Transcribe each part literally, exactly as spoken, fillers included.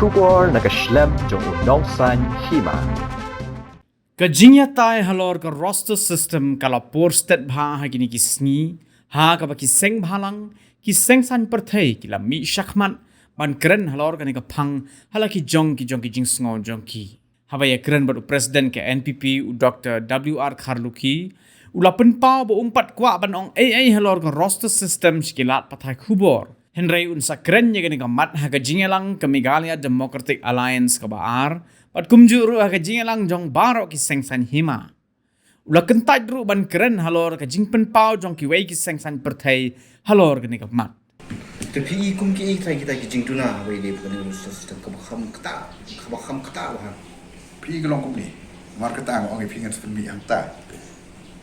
Khubor na ka shlem jong u nongsaiñ hima. Ka jingïatai halor ka roster system ka la por stet bha ha kine ki sngi, ha kaba ki seng bhalang, ki seng saiñ pyrthei ki la mih shakhmat ban kren halor kane ka phang ha la ki jong ki jong ki jingsngew jong ki. Haba ïakren bad u president ka N P P, u Doctor W R Kharlukhi, u la pynpaw ba um pat kwah ban ong ei ei halor ka roster system sha ki lad pathai khubor. Hynrei un sa kren ïa kane ka mat ha ka jingïalang ka Meghalaya Democratic Alliance kaba ar, bad kumjuh ruh ha ka jingïalang jong baroh ki seng saiñ hima. U la kyntait ruh ban kren halor ka jingpynpaw jong kiwei ki seng saiñ pyrthei halor kane ka mat. Te phi i kum ki i kita kita ki jingduna haba ïadei bad kane ka roster system kaba kham kata, kaba kham kata bha. Phi i ka long kumne. Namar kata nga ong ïa phi ngan sa pynmih hangta.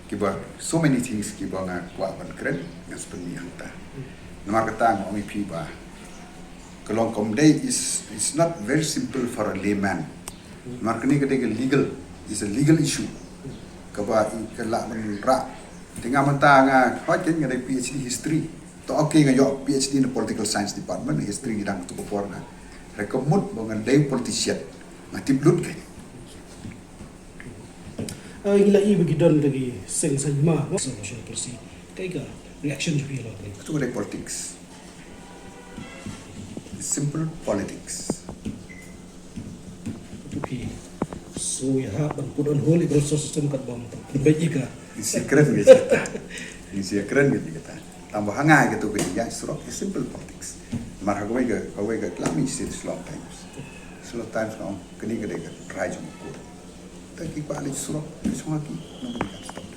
Kiba so many things kiba nga kwah ban kren ngan sa pynmih hangta. Namar kata nga ong ïa phi ba ka long kum dei is, it's not very simple for a layman. Namar kane ka dei ka legal, is a legal issue. Kaba i ka lah ban rah. Te nga mynta nga hoi ken nga dei P H D history. To okay nga ïoh P H D na political science department, history ngi dang tu ka por nga. Hynrei ka mut ba nga dei politician. Nga tip lut ken. Ah, ngi la i ba ki don da ki seng saiñ hima, no? So, Social Policy. Kai ka reaction jong phi halor kane? Katu ka dei politics. Simple politics. Katu phi. So, ïa ha ban put on hold ïa ka roster system kat ba mynta. Ba ïa ka. Ngi sa kren ngi sa kata. Ngi sa kren ngi sa kata. Tang ba ha nga ïa katu ka ïa surok ïa simple politics. Mar ha kawei ka, kawei ka klam ngi sa slow times. Slow times nga ong kane ka dei ka trai jong ka court. Te ki kwah leit surok, leit surok ki, nobody can stop.